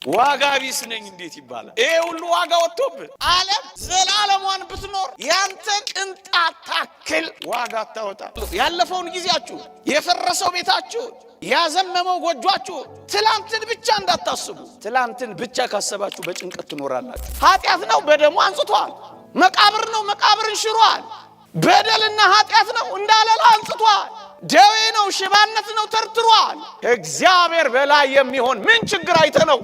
ዋጋ ቢስ ነኝ እንዴት ይባላል? ይሄ ሁሉ ዋጋ ወጥቶብህ ዓለም ዘላለሟን ብትኖር ያንተን ቅንጣት ታክል ዋጋ አታወጣ። ያለፈውን ጊዜያችሁ፣ የፈረሰው ቤታችሁ፣ ያዘመመው ጎጇችሁ ትላንትን ብቻ እንዳታስቡ። ትላንትን ብቻ ካሰባችሁ በጭንቀት ትኖራላችሁ። ኃጢአት ነው፣ በደሙ አንጽቷል። መቃብር ነው፣ መቃብርን ሽሯል። በደልና ኃጢአት ነው፣ እንዳለላ አንጽቷል። ደዌ ነው፣ ሽባነት ነው፣ ተርትሯል። ከእግዚአብሔር በላይ የሚሆን ምን ችግር አይተ ነው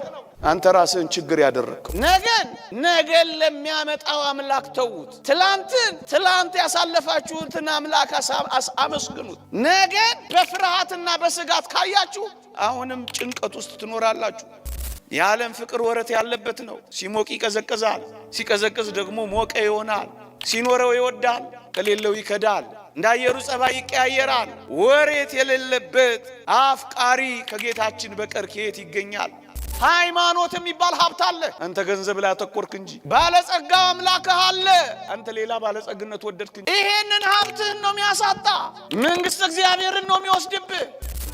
አንተ ራስህን ችግር ያደረግከው? ነገን ነገን ለሚያመጣው አምላክ ተዉት። ትላንትን ትላንት ያሳለፋችሁትን አምላክ አመስግኑት። ነገን በፍርሃትና በስጋት ካያችሁ አሁንም ጭንቀት ውስጥ ትኖራላችሁ። የዓለም ፍቅር ወረት ያለበት ነው። ሲሞቅ ይቀዘቅዛል፣ ሲቀዘቅዝ ደግሞ ሞቀ ይሆናል። ሲኖረው ይወዳል፣ ከሌለው ይከዳል። እንደ አየሩ ጸባይ ይቀያየራል። ወሬት የሌለበት አፍቃሪ ከጌታችን በቀር ከየት ይገኛል? ሃይማኖት የሚባል ሀብት አለ። አንተ ገንዘብ ላይ አተኮርክ እንጂ ባለጸጋ አምላክህ አለ። አንተ ሌላ ባለጸግነት ወደድክ እንጂ። ይሄንን ሀብትህን ነው የሚያሳጣ። መንግሥት እግዚአብሔርን ነው የሚወስድብህ።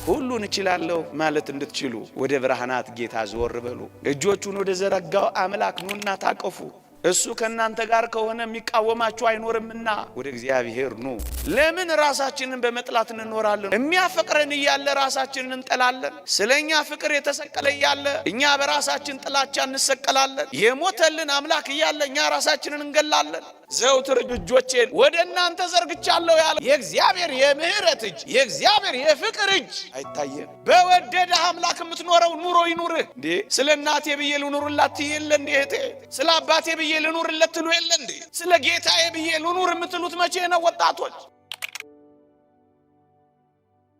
ሁሉን እችላለሁ ማለት እንድትችሉ ወደ ብርሃናት ጌታ ዘወር በሉ። እጆቹን ወደ ዘረጋው አምላክ ኑና ታቀፉ። እሱ ከእናንተ ጋር ከሆነ የሚቃወማችሁ አይኖርምና ወደ እግዚአብሔር ኑ። ለምን ራሳችንን በመጥላት እንኖራለን? የሚያፈቅረን እያለ ራሳችንን እንጠላለን። ስለ እኛ ፍቅር የተሰቀለ እያለ እኛ በራሳችን ጥላቻ እንሰቀላለን። የሞተልን አምላክ እያለ እኛ ራሳችንን እንገላለን። ዘውትር እጆቼን ወደ እናንተ ዘርግቻለሁ ያለ የእግዚአብሔር የምሕረት እጅ፣ የእግዚአብሔር የፍቅር እጅ አይታየም። በወደደ አምላክ የምትኖረው ኑሮ ይኑርህ እንዴ። ስለ እናቴ ብዬ ልኑርላት የለ እንዴ እህቴ? ስለ አባቴ ብዬ ልኑርለት ትሉ የለ እንዴ? ስለ ጌታዬ ብዬ ልኑር የምትሉት መቼ ነው ወጣቶች?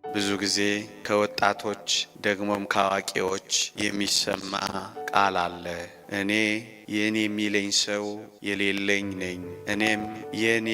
ብዙ ጊዜ ከወጣቶች ደግሞም ከአዋቂዎች የሚሰማ ቃል አለ። እኔ የኔ የሚለኝ ሰው የሌለኝ ነኝ፣ እኔም የኔ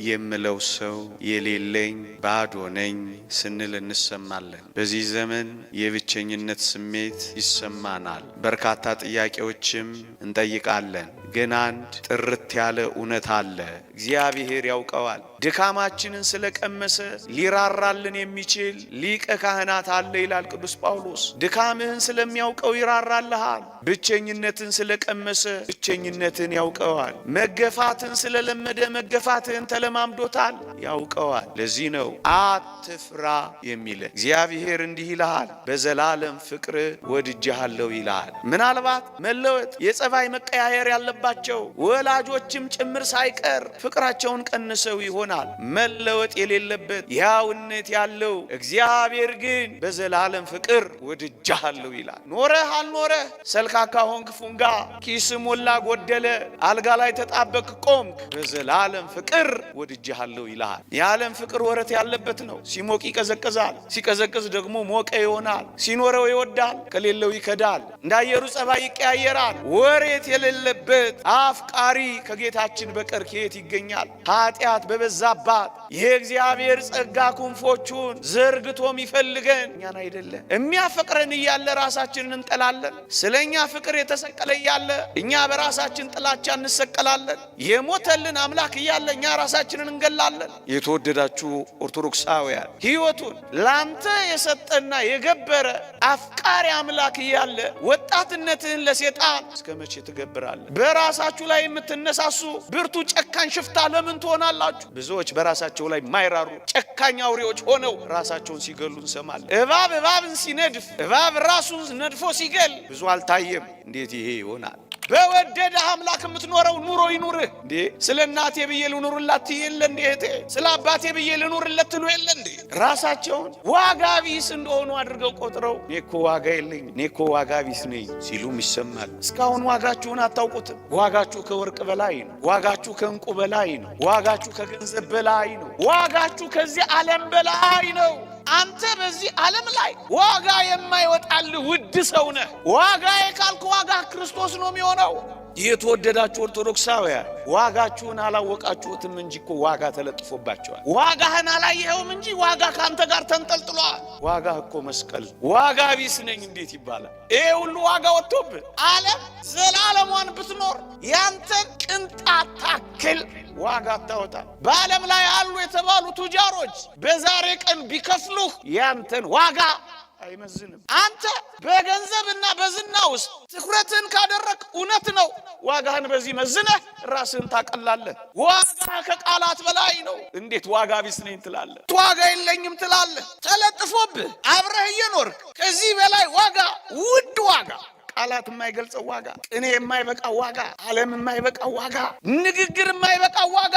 የምለው ሰው የሌለኝ ባዶ ነኝ ስንል እንሰማለን። በዚህ ዘመን የብቸኝነት ስሜት ይሰማናል። በርካታ ጥያቄዎችም እንጠይቃለን። ግን አንድ ጥርት ያለ እውነት አለ። እግዚአብሔር ያውቀዋል። ድካማችንን ስለቀመሰ ሊራራልን የሚችል ሊቀ ካህናት አለ ይላል ቅዱስ ጳውሎስ። ድካምህን ስለሚያውቀው ይራራልሃል። ብቸኝነትን ስለቀመሰ ብቸኝነትን ያውቀዋል። መገፋትን ስለለመደ መገፋትህን ተለማምዶታል፣ ያውቀዋል። ለዚህ ነው አትፍራ የሚለ እግዚአብሔር እንዲህ ይልሃል፣ በዘላለም ፍቅር ወድጄሃለሁ ይልሃል። ምናልባት መለወጥ የጸባይ መቀያየር ያለባቸው ወላጆችም ጭምር ሳይቀር ፍቅራቸውን ቀንሰው ይሆናል። መለወጥ የሌለበት ያውነት ያለው እግዚአብሔር ግን በዘላለም ፍቅር ወድጄሃለሁ ይላል። ኖረህ አልኖረህ፣ ሰልካካ ሆንክ ፉንጋ፣ ኪስ ሞላ ጎደለ፣ አልጋ ላይ ተጣበቅ ቆምክ፣ በዘላለም ፍቅር ወድጄሃለሁ ይልሃል። የዓለም ፍቅር ወረት ያለበት ነው። ሲሞቅ ይቀዘቅዛል፣ ሲቀዘቅዝ ደግሞ ሞቀ ይሆናል። ሲኖረው ይወዳል፣ ከሌለው ይከዳል። እንደ አየሩ ጸባይ ይቀያየራል። ወሬት የሌለበት አፍቃሪ ከጌታችን በቀር ከየት ይገኛል? ኃጢአት በበዛባት የእግዚአብሔር ጸጋ ክንፎቹን ዘርግቶ የሚፈልገን እኛን አይደለም። የሚያፈቅረን እያለ ራሳችንን እንጠላለን። ስለ እኛ ፍቅር የተሰቀለ እያለ እኛ በራሳችን ጥላቻ እንሰቀላለን። የሞተልን አምላክ እያለ እኛ ራሳችንን እንገላለን። የተወደዳችሁ ኦርቶዶክሳውያን ሕይወቱን ላንተ የሰጠና የገበረ አፍቃሪ አምላክ እያለ ወጣትነትህን ለሴጣን እስከ መቼ ትገብራለህ? በራሳችሁ ላይ የምትነሳሱ ብርቱ ጨካኝ ሽፍታ ለምን ትሆናላችሁ? ብዙዎች በራሳቸው ላይ የማይራሩ ጨካኝ አውሬዎች ሆነው ራሳቸውን ሲገሉ እንሰማለን። እባብ እባብን ሲነድፍ፣ እባብ ራሱን ነድፎ ሲገል ብዙ አልታየም። እንዴት ይሄ ይሆናል? በወደደ አምላክ የምትኖረው ኑሮ ይኑርህ እንዴ። ስለ እናቴ ብዬ ልኑርላት የለ እንዴ እህቴ? ስለ አባቴ ብዬ ልኑርለት ትሉ የለ እንዴ? ራሳቸውን ዋጋ ቢስ እንደሆኑ አድርገው ቆጥረው እኔ እኮ ዋጋ የለኝ፣ እኔ እኮ ዋጋ ቢስ ነኝ ሲሉም ይሰማል። እስካሁን ዋጋችሁን አታውቁትም። ዋጋችሁ ከወርቅ በላይ ነው። ዋጋችሁ ከእንቁ በላይ ነው። ዋጋችሁ ከገንዘብ በላይ ነው። ዋጋችሁ ከዚህ ዓለም በላይ ነው። አንተ በዚህ ዓለም ላይ ዋጋ የማይወጣልህ ውድ ሰው ነህ። ዋጋ የካልክ ዋጋ ክርስቶስ ነው የሚሆነው። የተወደዳችሁ ኦርቶዶክሳውያን ዋጋችሁን አላወቃችሁትም እንጂ እኮ ዋጋ ተለጥፎባቸዋል። ዋጋህን አላየኸውም እንጂ ዋጋ ከአንተ ጋር ተንጠልጥሏል። ዋጋ እኮ መስቀል። ዋጋ ቢስ ነኝ እንዴት ይባላል? ይሄ ሁሉ ዋጋ ወጥቶብህ ዓለም ዘላለሟን ብትኖር ያንተን ቅንጣት ታክል ዋጋ አታወጣ። በዓለም ላይ አሉ የተባሉ ቱጃሮች በዛሬ ቀን ቢከፍሉህ ያንተን ዋጋ አይመዝንም። አንተ በገንዘብና በዝና ውስጥ ትኩረትህን ካደረግ እውነት ነው፣ ዋጋህን በዚህ መዝነህ ራስህን ታቀላለህ። ዋጋ ከቃላት በላይ ነው። እንዴት ዋጋ ቢስ ነኝ ትላለህ? ዋጋ የለኝም ትላለህ። ተለጥፎብህ አብረህ እየኖርክ ከዚህ በላይ ዋጋ፣ ውድ ዋጋ፣ ቃላት የማይገልጸው ዋጋ፣ ቅኔ የማይበቃ ዋጋ፣ ዓለም የማይበቃ ዋጋ፣ ንግግር የማይበቃ ዋጋ፣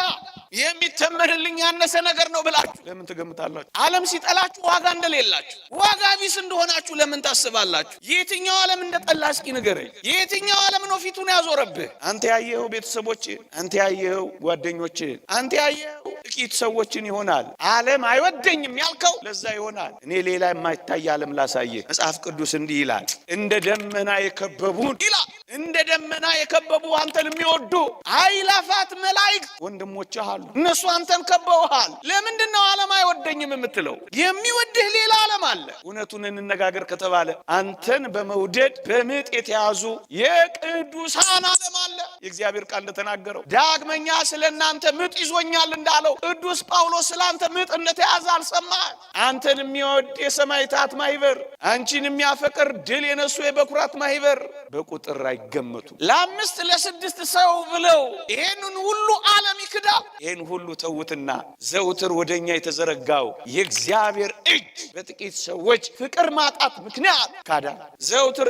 የሚተመንልኝ ያነሰ ነገር ነው ብላችሁ ለምን ትገምታላችሁ? ዓለም ሲጠላችሁ ዋጋ እንደሌላችሁ፣ ዋጋ ቢስ እንደሆናችሁ ለምን ታስባላችሁ? የትኛው ዓለም እንደጠላ እስኪ ንገረኝ። የትኛው ዓለም ነው ፊቱን ያዞረብህ? አንተ ያየኸው ቤተሰቦች፣ አንተ ያየኸው ጓደኞች፣ አንተ ያየኸው ጥቂት ሰዎችን ይሆናል። ዓለም አይወደኝም ያልከው ለዛ ይሆናል። እኔ ሌላ የማይታይ ዓለም ላሳየህ። መጽሐፍ ቅዱስ እንዲህ ይላል፣ እንደ ደመና የከበቡን ይላል። እንደ ደመና የከበቡ አንተን የሚወዱ አእላፋት መላእክት ወንድሞችህ አሉ። እነሱ አንተን ከበውሃል። ለምንድን ነው ዓለም አይወደኝም የምትለው? የሚወድህ ሌላ ዓለም አለ። እውነቱን እንነጋገር ከተባለ አንተን በመውደድ በምጥ የተያዙ የቅዱሳን ዓለም አለ። የእግዚአብሔር ቃል እንደተናገረው ዳግመኛ ስለ እናንተ ምጥ ይዞኛል እንዳለው ቅዱስ ጳውሎስ ስለ አንተ ምጥ እንደተያዘ አልሰማህ? አንተን የሚወድ የሰማዕታት ማህበር፣ አንቺን የሚያፈቅር ድል የነሱ የበኩራት ማህበር በቁጥር አይገመቱም። ለ5 ለ6 ሰው ብለው ይሄንን ሁሉ ዓለም ይክዳል። ይሄን ሁሉ ተውትና ዘውትር ወደኛ የተዘረጋው የእግዚአብሔር እጅ በጥቂት ሰዎች ፍቅር ማጣት ምክንያት ካዳል። ዘውትር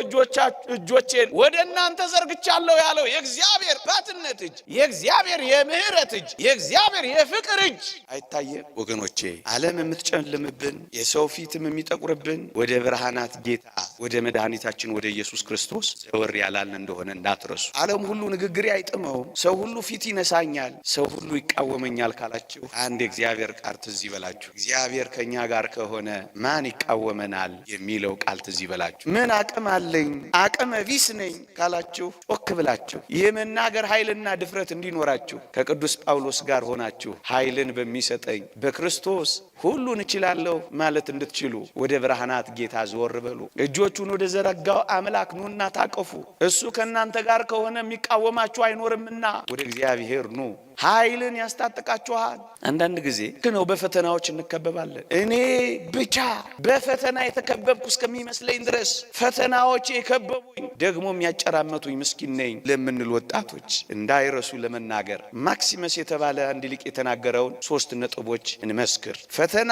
እጆቼን ወደ እናንተ ዘርግቻለሁ ያለው የእግዚአብሔር ባትነት እጅ፣ የእግዚአብሔር የምህረት እጅ፣ የእግዚአብሔር የፍቅር እጅ አይታየም? ወገኖቼ፣ ዓለም የምትጨልምብን፣ የሰው ፊትም የሚጠቁርብን ወደ ብርሃናት ጌታ ወደ መድኃኒታችን ወደ ኢየሱስ ክርስቶስ ዘወር ያላልን እንደሆነ እንዳትረሱ። ዓለም ሁሉ ንግግሬ አይጥመውም፣ ሰው ሁሉ ፊት ይነሳኛል፣ ሰው ሁሉ ይቃወመኛል ካላችሁ አንድ የእግዚአብሔር ቃል ትዝ ይበላችሁ። እግዚአብሔር ከኛ ጋር ከሆነ ማን ይቃወመናል የሚለው ቃል ትዝ ይበላችሁ። ምን አቅም አለኝ፣ አቅመ ቢስ ነኝ ካላችሁ ጮክ ብላችሁ የመናገር ኃይልና ድፍረት እንዲኖራችሁ ከቅዱስ ጳውሎስ ጋር ሆናችሁ ኃይልን በሚሰጠኝ በክርስቶስ ሁሉን እችላለሁ ማለት እንድትችሉ ወደ ብርሃናት ጌታ ዘወር በሉ። እጆቹን ወደ ዘረጋው አምላክ ኑና ታቀፉ። እሱ ከእናንተ ጋር ከሆነ የሚቃወማችሁ አይኖርምና ወደ እግዚአብሔር ኑ። ኃይልን ያስታጥቃችኋል። አንዳንድ ጊዜ ነው በፈተናዎች እንከበባለን። እኔ ብቻ በፈተና የተከበብኩ እስከሚመስለኝ ድረስ ፈተናዎች የከበቡኝ ደግሞ የሚያጨራመቱኝ ምስኪን ነኝ ለምንል ወጣቶች እንዳይረሱ ለመናገር ማክሲመስ የተባለ አንድ ሊቅ የተናገረውን 3 ነጥቦች እንመስክር። ፈተና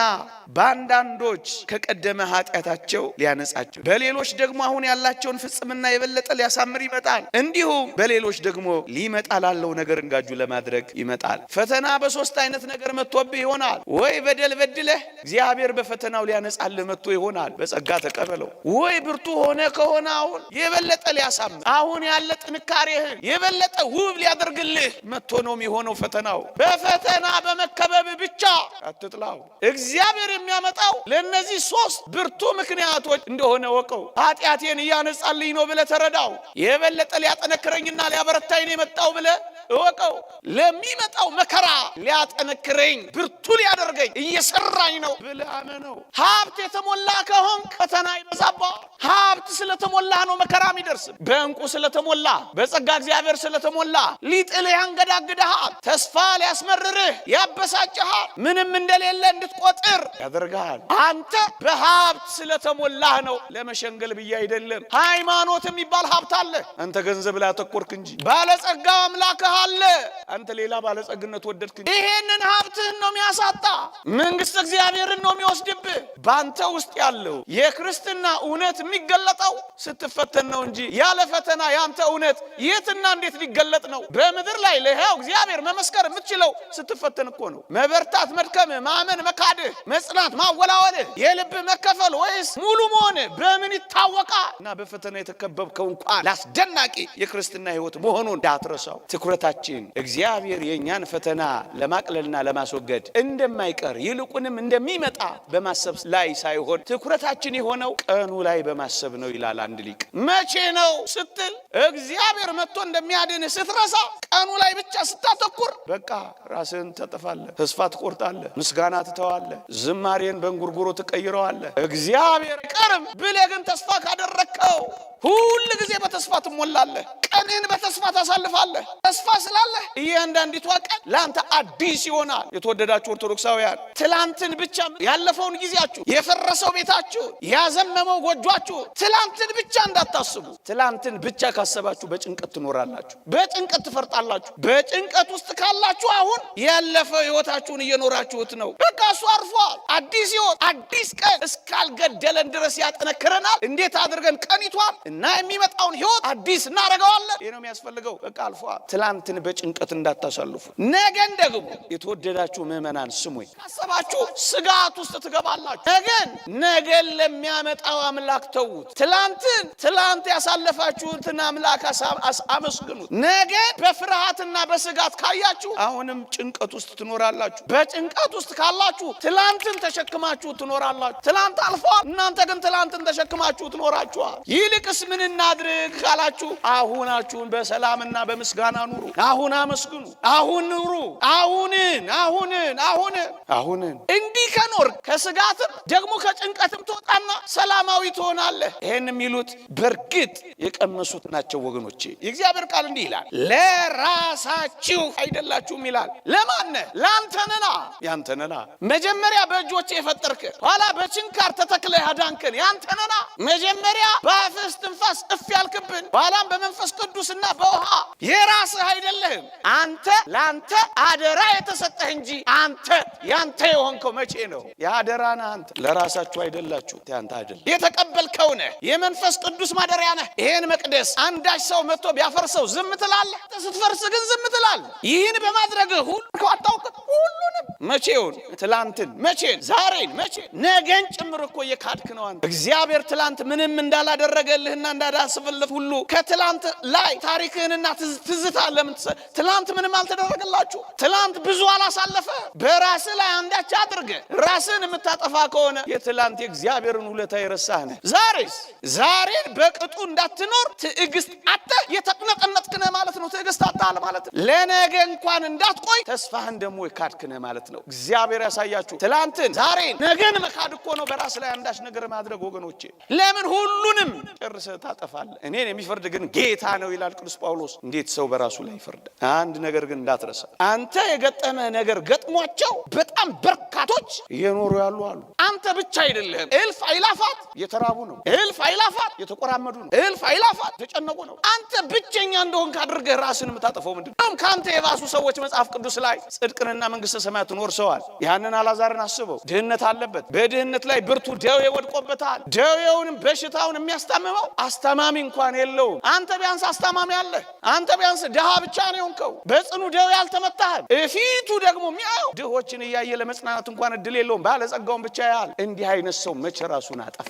በአንዳንዶች ከቀደመ ኃጢአታቸው ሊያነጻቸው፣ በሌሎች ደግሞ አሁን ያላቸውን ፍጽምና የበለጠ ሊያሳምር ይመጣል። እንዲሁም በሌሎች ደግሞ ሊመጣ ላለው ነገር እንጋጁ ለማድረግ ይመጣል። ፈተና በ3 አይነት ነገር መጥቶብህ ይሆናል። ወይ በደል በድለህ እግዚአብሔር በፈተናው ሊያነጻልህ መጥቶ ይሆናል፣ በጸጋ ተቀበለው። ወይ ብርቱ ሆነ ከሆነ አሁን የበለጠ ሊያሳምር፣ አሁን ያለ ጥንካሬህን የበለጠ ውብ ሊያደርግልህ መጥቶ ነው የሚሆነው ፈተናው። በፈተና በመከበብ ብቻ አትጥላው። እግዚአብሔር የሚያመጣው ለነዚህ 3 ብርቱ ምክንያቶች እንደሆነ ወቀው። ኃጢአቴን እያነጻልኝ ነው ብለህ ተረዳው። የበለጠ ሊያጠነክረኝና ሊያበረታኝ ነው የመጣው ብለህ እወቀው። ለሚመጣው መከራ ሊያጠነክረኝ ብርቱ ሊያደርገኝ እየሰራኝ ነው ብለህ አመነው። ሀብት የተሞላ ከሆንክ ፈተና ይበዛብሃል። ሀብት ስለተሞላ ነው መከራ የሚደርስ። በእንቁ ስለተሞላ፣ በጸጋ እግዚአብሔር ስለተሞላ ሊጥልህ ያንገዳግድሃል። ተስፋ ሊያስመርርህ ያበሳጭሃል። ምንም እንደሌለ እንድትቆጥር ያደርግሃል። አንተ በሀብት ስለተሞላህ ነው። ለመሸንገል ብዬ አይደለም። ሃይማኖት የሚባል ሀብት አለ። አንተ ገንዘብ ላይ አተኮርክ እንጂ ባለጸጋ አምላክህ አለ። አንተ ሌላ ባለጸግነት ወደድክ እንጂ ይሄንን ሀብትህን ነው የሚያሳጣ። መንግስት እግዚአብሔርን ነው የሚወስድብህ። ባንተ ውስጥ ያለው የክርስትና እውነት የሚገለጠው ስትፈተን ነው እንጂ ያለ ፈተና ያንተ እውነት የትና እንዴት ሊገለጥ ነው? በምድር ላይ ለሕያው እግዚአብሔር መመስከር የምትችለው ስትፈተን እኮ ነው። መበርታት መድከምህ፣ ማመን መካድህ፣ መጽናት ማወላወልህ፣ የልብ መከፈል ወይስ ሙሉ መሆንህ በምን ይታወቃል? እና በፈተና የተከበብከው እንኳን ላስደናቂ የክርስትና ህይወት መሆኑን እንዳትረሳው። ትኩረታችን እግዚአብሔር የኛን ፈተና ለማቅለልና ለማስወገድ እንደማይቀር ይልቁንም እንደሚመጣ በማሰብ ላይ ሳይሆን ትኩረታችን የሆነው ቀኑ ላይ በማሰብ ነው ይላል አንድ ሊቅ። መቼ ነው ስትል እግዚአብሔር መጥቶ እንደሚያድንህ ስትረሳ፣ ቀኑ ላይ ብቻ ስታተኩር በቃ ራስህን ታጠፋለህ፣ ተስፋ ትቆርጣለህ፣ ምስጋና ትተዋለህ፣ ዝማሬን በእንጉርጉሮ ትቀይረዋለህ። እግዚአብሔር አይቀርም ብለህ ግን ተስፋ ካደረግከው ሁል ጊዜ በተስፋ ትሞላለህ። ቀንህን በተስፋ ታሳልፋለህ። ተስፋ ስላለህ እያንዳንዲቷ ቀን ለአንተ አዲስ ይሆናል። የተወደዳችሁ ኦርቶዶክሳውያን፣ ትላንትን ብቻ፣ ያለፈውን ጊዜያችሁ፣ የፈረሰው ቤታችሁ፣ ያዘመመው ጎጇችሁ፣ ትላንትን ብቻ እንዳታስቡ። ትላንትን ብቻ ካሰባችሁ በጭንቀት ትኖራላችሁ፣ በጭንቀት ትፈርጣላችሁ። በጭንቀት ውስጥ ካላችሁ አሁን ያለፈው ህይወታችሁን እየኖራችሁት ነው። በቃ እሱ አርፏል። አዲስ ህይወት፣ አዲስ ቀን እስካልገደለን ድረስ ያጠነክረናል። እንዴት አድርገን ቀኒቷን እና የሚመጣውን ህይወት አዲስ እናደርገዋለን። ይህ ነው የሚያስፈልገው። በቃ አልፏል። ትላንትን በጭንቀት እንዳታሳልፉ። ነገን ደግሞ የተወደዳችሁ ምዕመናን ስሙኝ፣ ካሰባችሁ ስጋት ውስጥ ትገባላችሁ። ነገን ለሚያመጣው አምላክ ተዉት። ትላንትን ትላንት ያሳለፋችሁትን አምላክ አመስግኑት። ነገን በፍርሃትና በስጋት ካያችሁ አሁንም ጭንቀት ውስጥ ትኖራላችሁ። በጭንቀት ውስጥ ካላችሁ ትላንትን ተሸክማችሁ ትኖራላችሁ። ትላንት አልፏል፣ እናንተ ግን ትላንትን ተሸክማችሁ ትኖራችኋል። ይልቅስ ምን እናድርግ ካላችሁ አሁናችሁን በሰላምና በምስጋና ኑሩ። አሁን አመስግኑ። አሁን ኑሩ። አሁንን አሁንን አሁንን አሁንን እንዲህ ከኖር ከስጋትም ደግሞ ከጭንቀትም ትወጣና ሰላማዊ ትሆናለህ። ይህን የሚሉት በእርግጥ የቀመሱት ናቸው ወገኖቼ። የእግዚአብሔር ቃል እንዲህ ይላል፣ ለራሳችሁ አይደላችሁም ይላል። ለማነ? ለአንተነና ያንተነና። መጀመሪያ በእጆቼ የፈጠርክ፣ ኋላ በችንካር ተተክለህ ያዳንክን ያንተነና። መጀመሪያ በአፍህ እስትንፋስ እፍ ያልክብን፣ ኋላም በመንፈስ ቅዱስና በውሃ የራስህ አይደለህም። አንተ ለአንተ አደራ የተሰጠህ እንጂ አንተ ያንተ የሆንከው መቼ ነው? የአደራ ነህ አንተ። ለራሳችሁ አይደላችሁ፣ ያንተ አይደለም። የተቀበልከው ነህ። የመንፈስ ቅዱስ ማደሪያ ነህ። ይሄን መቅደስ አንዳች ሰው መጥቶ ቢያፈርሰው ዝም ትላለህ? ስትፈርስ ግን ዝም ትላለህ። ይህን በማድረግህ ሁሉ አታውቅም። ሁሉንም መቼውን፣ ትላንትን፣ መቼን፣ ዛሬን፣ መቼ ነገን ጭምር እኮ እየካድክ ነው አንተ። እግዚአብሔር ትላንት ምንም እንዳላደረገልህና እንዳዳስፍልህ ሁሉ ከትላንት ላይ ታሪክህንና ትዝታ ለምን ትላንት ምንም አልተደረገላችሁ? ትላንት ብዙ አላሳለፈ። በራስህ ላይ አንዳች አድርገህ ራስህን የምታጠፋ ከሆነ የትላንት የእግዚአብሔርን ውለታ የረሳህ ነህ። ዛሬስ ዛሬን በቅጡ እንዳትኖር ትዕግስት አጥተህ የተቅነጠነጥክ ነህ ማለት ነው። ትዕግስት አጥተሃል ማለት ነው። ለነገ እንኳን እንዳትቆይ ተስፋህን ደግሞ የካድክ ነህ ማለት ነው። እግዚአብሔር ያሳያችሁ። ትላንትን፣ ዛሬን፣ ነገን መካድ እኮ ነው በራስ ላይ አንዳች ነገር ማድረግ ወገኖቼ። ለምን ሁሉንም ጨርሰህ ታጠፋለህ? እኔን የሚፈርድ ግን ጌታ ነው ይላል ቅዱስ ጳውሎስ። እንዴት ሰው በራሱ ላይ ይፈርዳል? አንድ ነገር ግን እንዳትረሳ፣ አንተ የገጠመህ ነገር ገጥሟቸው በጣም በርካቶች እየኖሩ ያሉ አሉ። አንተ ብቻ አይደለህም። እልፍ አይላፋት የተራቡ ነው። እልፍ አይላፋት የተቆራመዱ ነው። እልፍ አይላፋት የተጨነቁ ነው። አንተ ብቸኛ እንደሆንክ አድርገህ ራስን የምታጠፈው ምንድን ነው? ከአንተ የባሱ ሰዎች መጽሐፍ ቅዱስ ላይ ጽድቅንና መንግስተ ሰማያትን ወርሰዋል። ያንን አላዛርን አስበው። ድህነት አለበት። በድህነት ላይ ብርቱ ደዌ ወድቆበታል። ደዌውንም በሽታውን የሚያስታምመው አስታማሚ እንኳን የለውም። አንተ ቢያንስ አስታማሚ አለህ። አንተ ቢያንስ ድሃ ብቻ ነው የሆንከው። በጽኑ ደዌ አልተመታህም። እፊቱ ደግሞ የሚያየው ድሆችን እያየ ለመጽናናት እንኳን እድል የለውም። ባለጸጋውን ብቻ ያህል። እንዲህ አይነት ሰው መቼ ራሱን አጠፋ?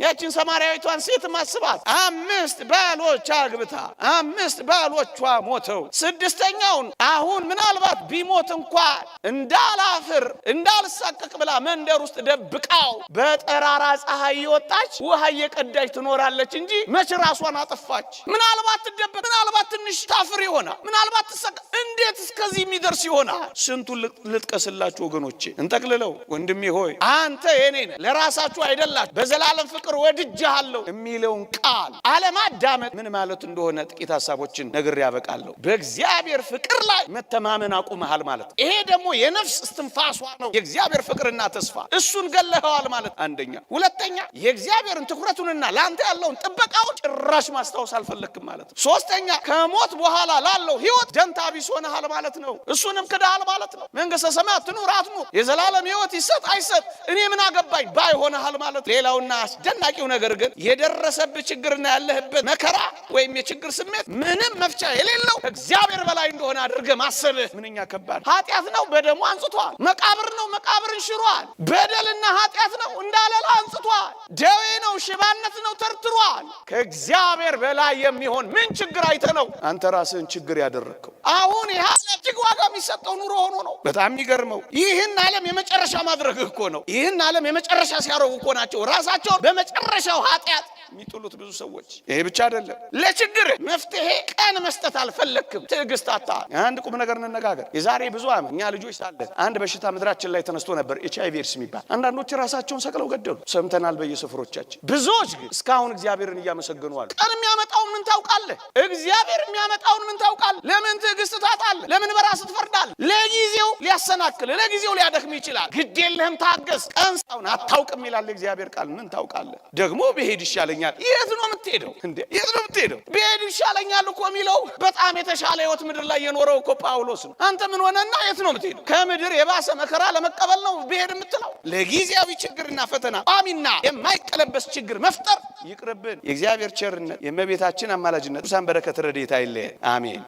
ያችን ሰማርያዊቷን ሴት ማስባት 5 ባሎች አግብታ 5 ባሎቿ ሞተው 6ኛውን አሁን ምናልባት ቢሞት እንኳን እንዳላፍር እንዳልሳቀቅ ብላ መንደር ውስጥ ደብቃው በጠራራ ፀሐይ እየወጣች ውሃ እየቀዳች ትኖራለች እንጂ መቼ ራሷን አጠፋች? ምናልባት ትደበቅ፣ ምናልባት ትንሽ ታፍር ይሆናል፣ ምናልባት ትሰቀ፣ እንዴት እስከዚህ የሚደርስ ይሆናል? ስንቱን ልጥቀስላችሁ ወገኖቼ፣ እንጠቅልለው። ወንድሜ ሆይ አንተ የኔ ነህ፣ ለራሳችሁ አይደላችሁ፣ በዘላለም ፍቅር ወድጄሃለሁ የሚለውን ቃል አለማዳመጥ ምን ማለት እንደሆነ ጥቂት ሐሳቦችን ነግሬ ያበቃለሁ። በእግዚአብሔር ፍቅር ላይ መተማመን አቁመሃል ማለት ነው። ይሄ ደግሞ የነፍስ እስትንፋሷ ነው። የእግዚአብሔር ፍቅርና ተስፋ እሱን ገለኸዋል ማለት አንደኛ። ሁለተኛ የእግዚአብሔርን ትኩረቱንና ለአንተ ያለውን ጥበቃውን ጭራሽ ማስታወስ አልፈለክም ማለት ነው። ሶስተኛ ከሞት በኋላ ላለው ህይወት ደንታ ቢስ ሆነሃል ማለት ነው። እሱንም ክደሃል ማለት ነው። መንግስተ ሰማያት ትኑር አትኑር፣ የዘላለም ህይወት ይሰጥ አይሰጥ እኔ ምን አገባኝ ባይ ሆነሃል ማለት ነው። ሌላውና አስደናቂው ነገር ግን የደረሰብህ ችግርና ያለህበት መከራ ወይም የችግር ስሜት ምንም መፍቻ የሌለው ከእግዚአብሔር በላይ እንደሆነ አድርገህ ማሰብህ ምንኛ ከባድ። ኃጢአት ነው በደሙ አንጽቷል። መቃብር ነው መቃብርን ሽሯል። በደልና ኃጢአት ነው እንዳለላ አንጽቷል። ደዌ ነው ሽባነት ነው ተርትሯል። ከእግዚአብሔር በላይ የሚሆን ምን ችግር አይተህ ነው አንተ ራስህን ችግር ያደረግከው? አሁን ይህ ዓለም እጅግ ዋጋ የሚሰጠው ኑሮ ሆኖ ነው። በጣም የሚገርመው ይህን ዓለም የመጨረሻ ማድረግ እኮ ነው። ይህን ዓለም የመጨረሻ ሲያደርጉ እኮ ናቸው ራሳቸውን በመጨረሻው ኃጢአት የሚጥሉት ብዙ ሰዎች። ይሄ ብቻ አይደለም፣ ለችግር መፍትሄ ቀን መስጠት አልፈለክም። ትዕግስት አታ አንድ ቁም ነገር እንነጋገር። የዛሬ ብዙ ዓመት እኛ ልጆች ሳለን አንድ በሽታ ምድራችን ላይ ተነስቶ ነበር፣ HIV AIDS የሚባል። አንዳንዶች ራሳቸውን ሰቅለው ገደሉ፣ ሰምተናል በየሰፈሮቻችን። ብዙዎች ግን እስካሁን እግዚአብሔርን እያመሰገኑ አሉ። ቀን የሚያመጣውን ምን ታውቃለህ? እግዚአብሔር የሚያመጣውን ምን ታውቃለህ? ለምን ትዕግስት ታጣለህ? ለምን በራስህ ትፈርዳለህ? ለጊዜው ሊያሰናክል፣ ለጊዜው ሊያደክም ይችላል። ግድ የለህም፣ ታገስ። ቀን ሳውን አታውቅም ይላል እግዚአብሔር ቃል። ምን ታውቃለህ? ደግሞ ብሄድ ይሻለኛል። የት ነው የምትሄደው እንዴ? የት ነው የምትሄደው? ብሄድ ይሻለኛል እኮ የሚለው በጣም የተሻለ ህይወት ምድር ላይ የኖረው እኮ ጳውሎስ ነው። አንተ ምን ሆነና የት ነው የምትሄደው? ከምድር የባሰ መከራ ለመቀበል ነው ብሄድ የምትለው? ለጊዜያዊ ችግርና ፈተና ቋሚና የማይቀለበስ ችግር መፍጠር ይቅርብን። የእግዚአብሔር ቸርነት፣ የእመቤታችን አማላጅነት፣ ቅዱሳን በረከት ረድኤት አይለየን። አሜን።